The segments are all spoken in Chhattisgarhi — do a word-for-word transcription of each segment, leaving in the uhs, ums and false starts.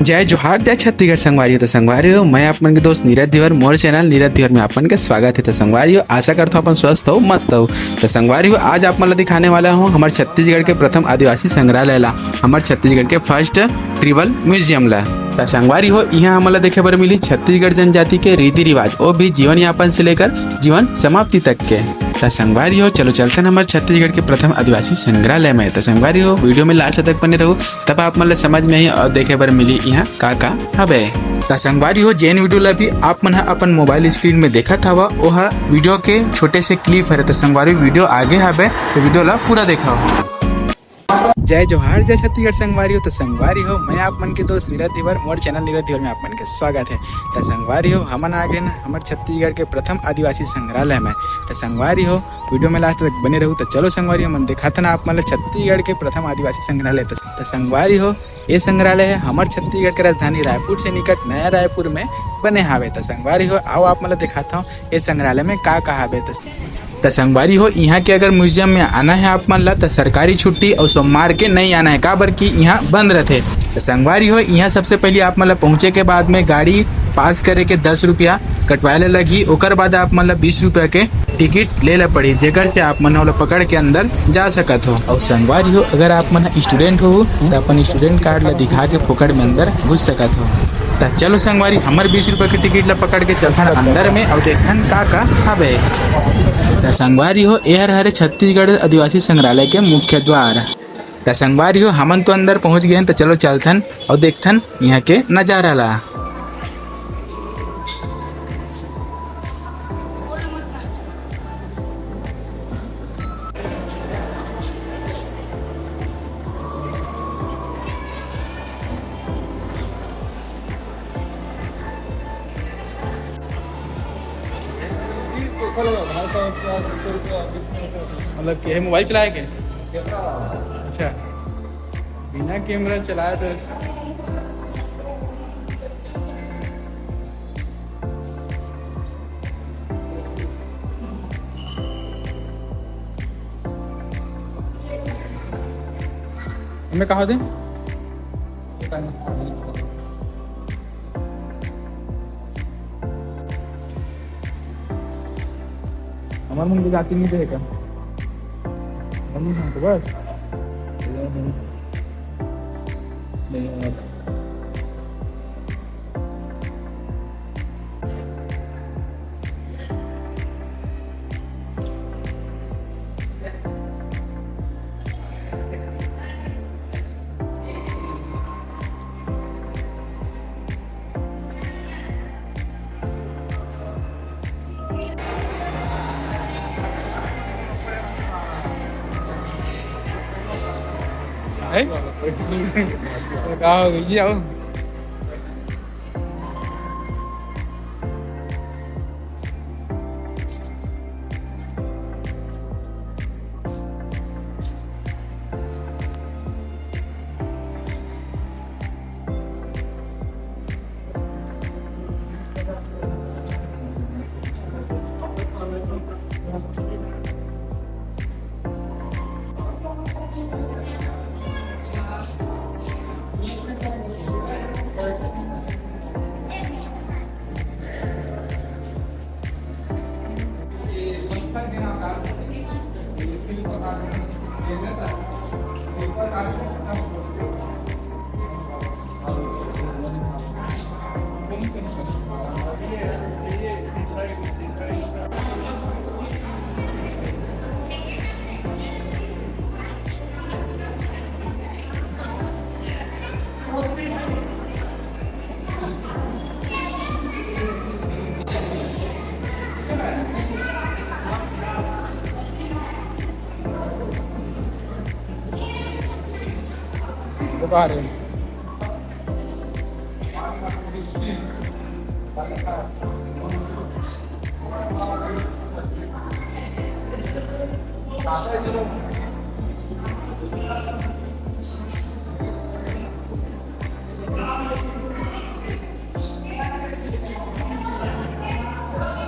जय जोहार, जय छत्तीसगढ़ संगवारी हो। तो संगवारी हो, मैं आप मन के दोस्त नीरज धीवर, मोर चैनल नीरज धीवर में आप मन के स्वागत है। तो संगवारी हो, आशा करता हूँ अपन स्वस्थ हो, मस्त हो। तो संगवारी हो, आज आप मन ला दिखाने वाला हूँ हमर छत्तीसगढ़ के प्रथम आदिवासी संग्रहालय ला, हमर छत्तीसगढ़ के फर्स्ट ट्रिबल म्यूजियम ला। त संगवारी हो, इहाँ हमन ला देखे बर मिली छत्तीसगढ़ जनजाति के रीति रिवाज, वो भी जीवन यापन से लेकर जीवन समाप्ति तक के। त संगवारी हो, चलो चलथन हमर छत्तीसगढ़ के प्रथम आदिवासी संग्रहालय में। त संगवारी हो, वीडियो में लास्ट तक बने रहू, तब आप मन ला समझ में ही और देखे बर मिली इहाँ का का हवे। त संगवारी हो, जेन वीडियो ला भी आप मन ह अपन मोबाइल स्क्रीन में देखत हवा, ओह वीडियो के छोटे से क्लिप हरे। त संगवारी, वीडियो आगे हवे, तो वीडियो ला पूरा देखव। जय जोहार, जय छत्तीसगढ़ संगवारी हो। तो संगवारी हो, मैं आप मन के दोस्त नीरज धीवर, मोर चैनल नीरज धीवर में आप मन के स्वागत है। तो संगवारी हो, हमन आ गए ना हमर छत्तीसगढ़ के प्रथम आदिवासी संग्रहालय में। तो संगवारी हो, वीडियो में लास्ट तक बने रहू। तो चलो संगवारी हो, हमन दिखाथन आप मन ला छत्तीसगढ़ के प्रथम आदिवासी संग्रहालय। तो, तो संगवारी हो, ये संग्रहालय है हमर छत्तीसगढ़ के राजधानी रायपुर से निकट नया रायपुर में बने हावे। तो संगवारी हो, आओ आप मन ला दिखाता हूँ ये संग्रहालय में का का हावे। तो त संगवारी हो, इहाँ के अगर म्यूजियम में आना है आप मन ला, त सरकारी छुट्टी अउ सोमवार के नहीं आना है, काबर कि इहाँ बंद रहथे। त संगवारी हो, इहाँ सबसे पहले आप मन ला पहुँचे के बाद में गाड़ी पास करे के दस रुपया कटवाए ला लगही, ओकर बाद आप मन ला बीस रुपया के टिकट ले ला पड़ही, जेकर से आप मन ओला पकड़ के अंदर जा सकत हो। अउ संगवारी हो, अगर आप मन स्टूडेंट हो, त अपन स्टूडेंट कार्ड ला दिखा के फोकट में अंदर घुस सकत हो। त चलो संगवारी, हमर बीस रुपया के टिकट ला पकड़ के चलथन अंदर में अउ देखथन का का हवे। त संगवारी हो, एहर हरे छत्तीसगढ़ आदिवासी संग्रहालय के मुख्य द्वार। त संगवारी हो, हमन तो अंदर पहुंच गए हन, त चलो चलथन अउ देखथन इहाँ के नजारा ला। मतलब कि है मोबाइल चलाए के? अच्छा, बिना कैमरा चलाए तो ऐसा। हमें कहा दे? हमर मन के जाति नहीं देहे का? हमर मन तो बस। हैं? का हो गई? आओ।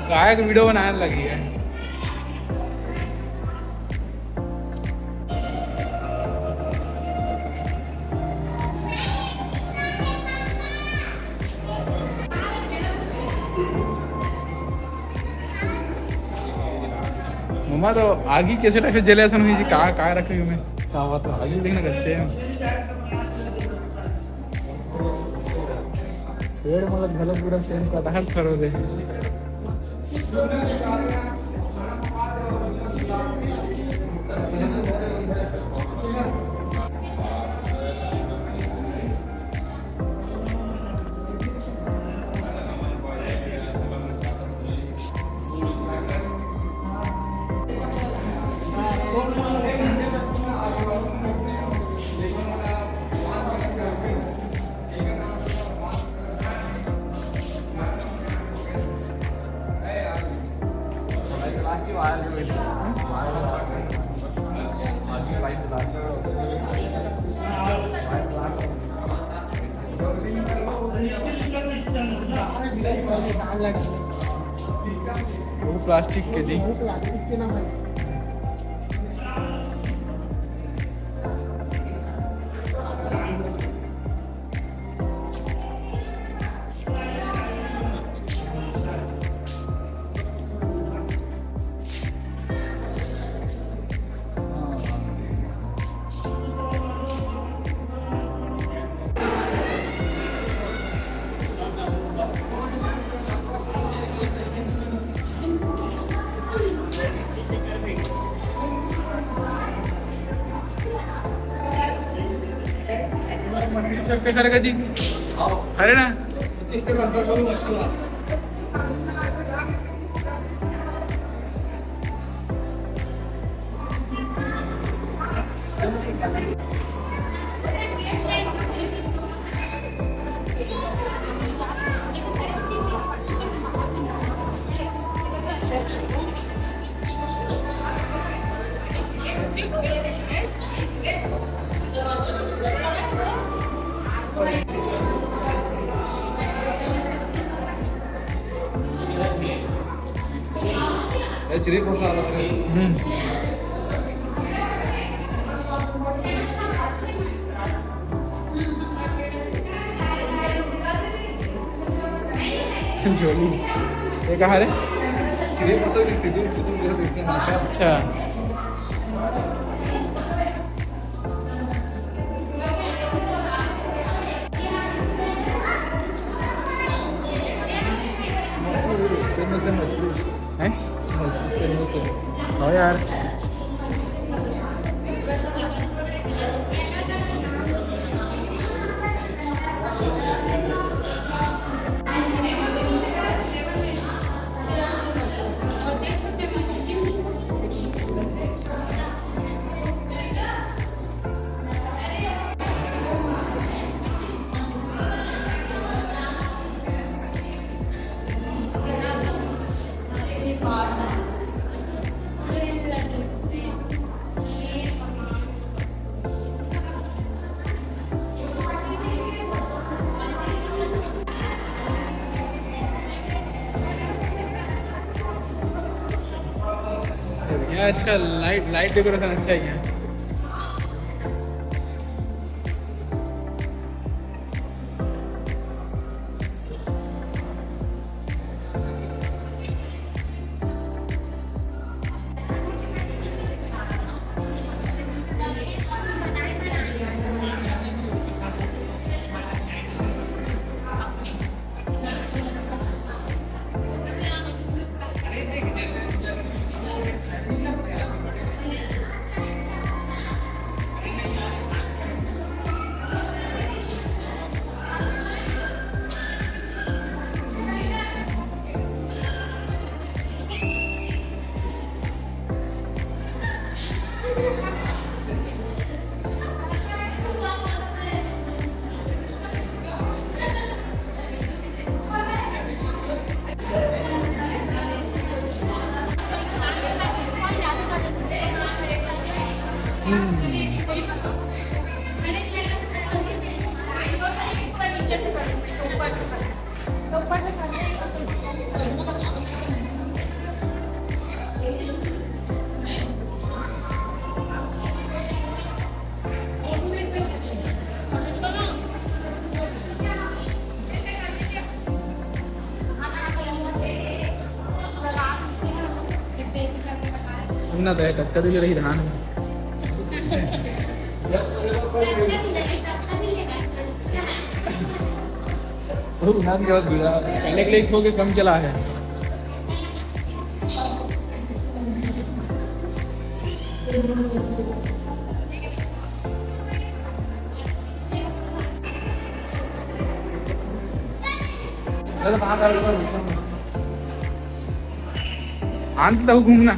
गायक वीडियो बनाने लगी है। हाँ, तो आगी कैसे टाइप से जले, ऐसा नहीं जी, कहाँ, कहाँ रखे हुए मैं? का बात है? आगी देखना कैसे है। पेड़ मतलब घलो पूरा सेम का हर फरो दे। वो प्लास्टिक के जी। छक्के खड़े का जी। अरे ना। ए, चिली मसाला। हम्म। झोली। ये कहाँ रे? चिली मसाला की फितूर, फितूर कर देते हैं। अच्छा। हैं? हाँ यार। ये अच्छा, लाइट, लाइट डेकोरेशन अच्छा है यहाँ। ना तो कतका दिन रही धान। वो धान के बाद बुला। चले के लिए हो के कम चला है। आनंद तो घूमना।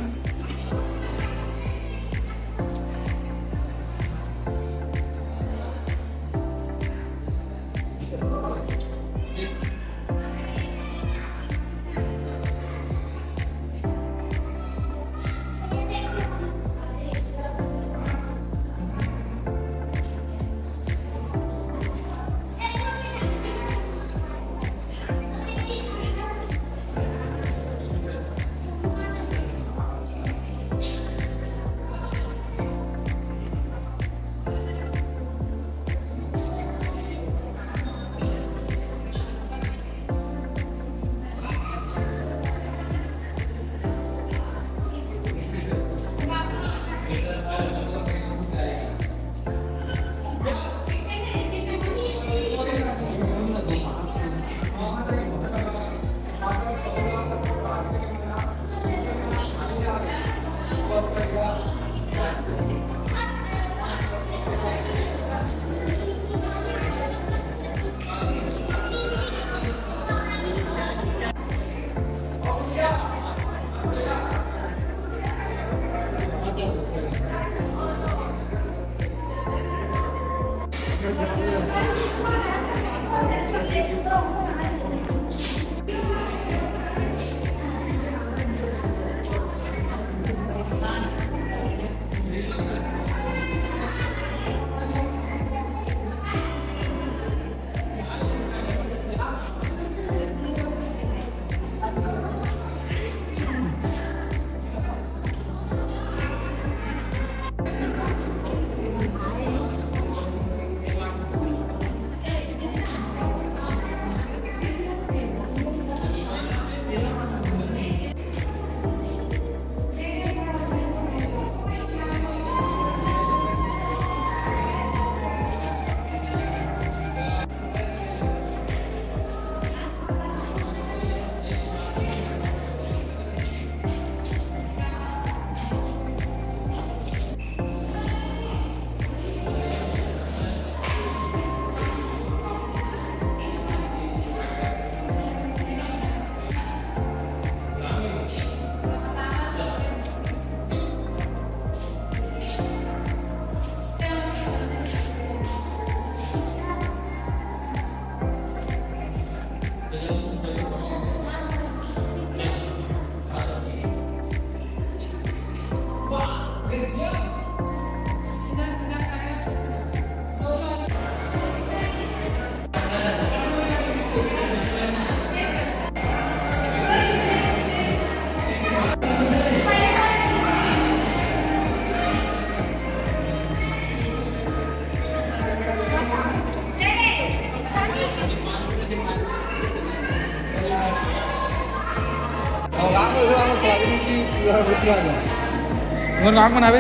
तुमन कहाँ बनावे?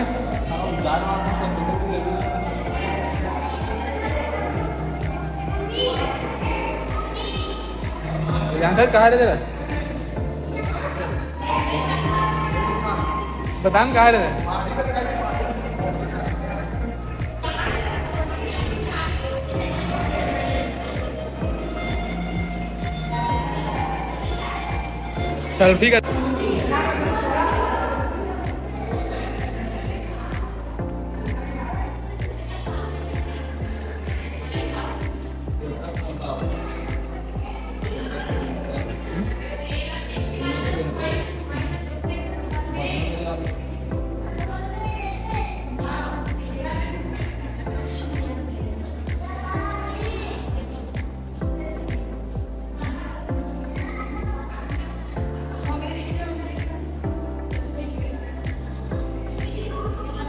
जानता है कहाँ रहते? बता ना कहाँ रहते? सेल्फी का।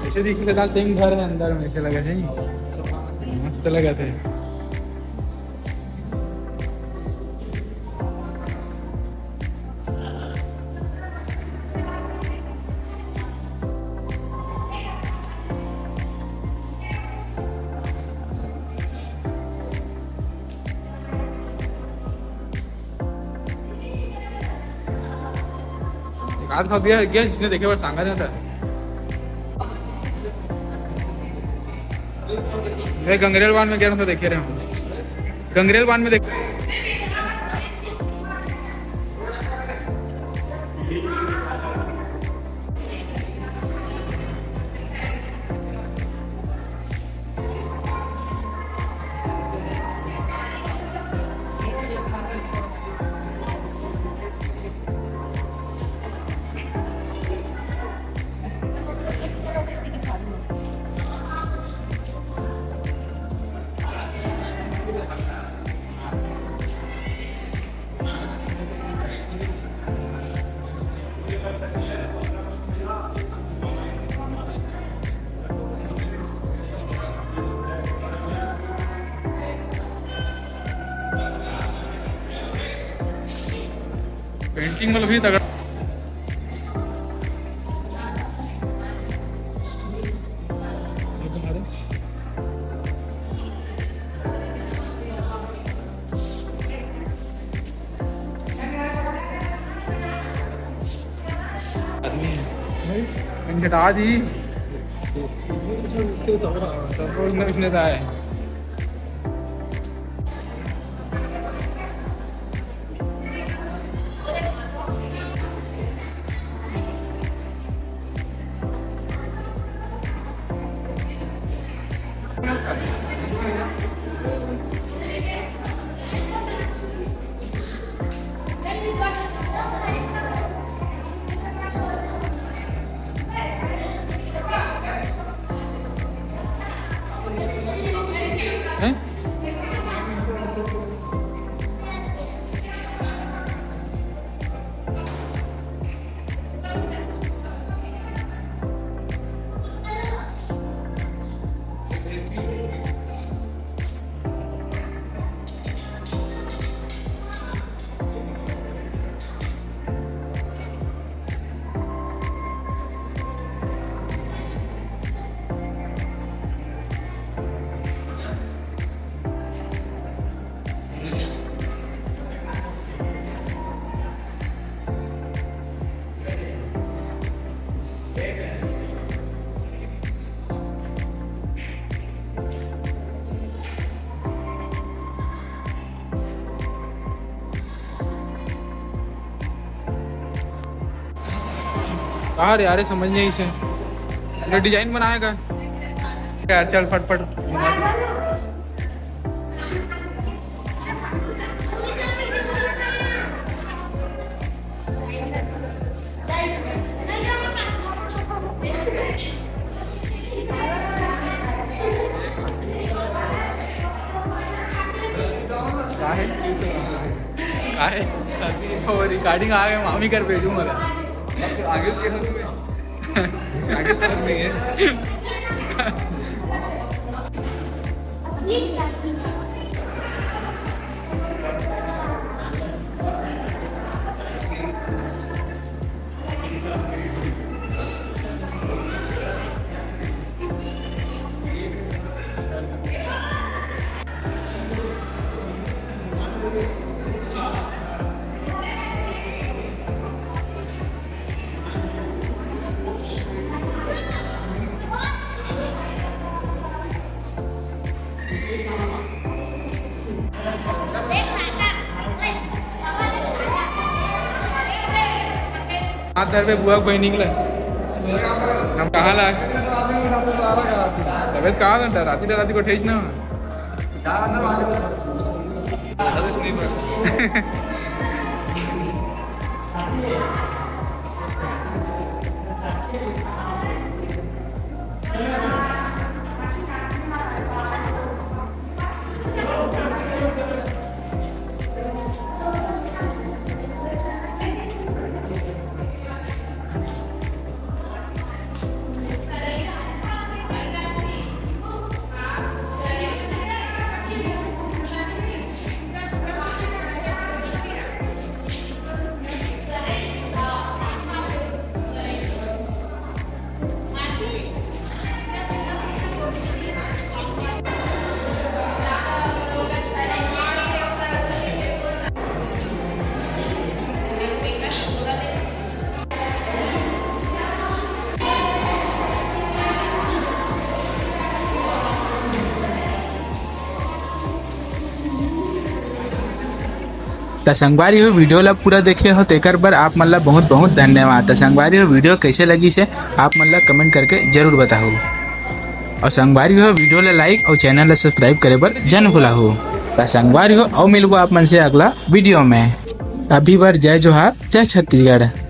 ऐसे दिख रहा सेम घर है अंदर में, ऐसे लगा है नहीं, मस्त लगा था। रात खा दिया गया, जिसने देखे बर सांगा जाता है। मैं गंगरेल बांध में कह रहा था, देखे रहे हम। गंगरेल बांध में देख। पेंटिंग वाला भी तगड़ा। आदमी है। कंजटा जी। सब कुछ ने उसने था है। हैं? कहाँ रे यार, समझ नहीं इसे। पूरा डिजाइन बनाएगा यार। चल फटफट घुमा दे। का है? का है? वो रिकॉर्डिंग आ गए, मामी कर भेजू मला। आगे भी हम आगे समझ नहीं है। हाथ धर पे बुआ कोई निकला। हम कहाँ ला? तबीयत कहाँ था? राती राती को ठेस ना। त संगवारी हो, video ला पूरा देखे हो तेकर बर आप मन ला बहुत बहुत धन्यवाद। त संगवारी हो, video कैसे लगिस हे आप मन ला comment करके जरूर बताहू। और संगवारी हो, video ला like और channel ला subscribe करे बर झन भुलाहू। त संगवारी हो, अउ मिलबो आप मन से अगला video में। अभी बर जय जोहार, जय छत्तीसगढ़।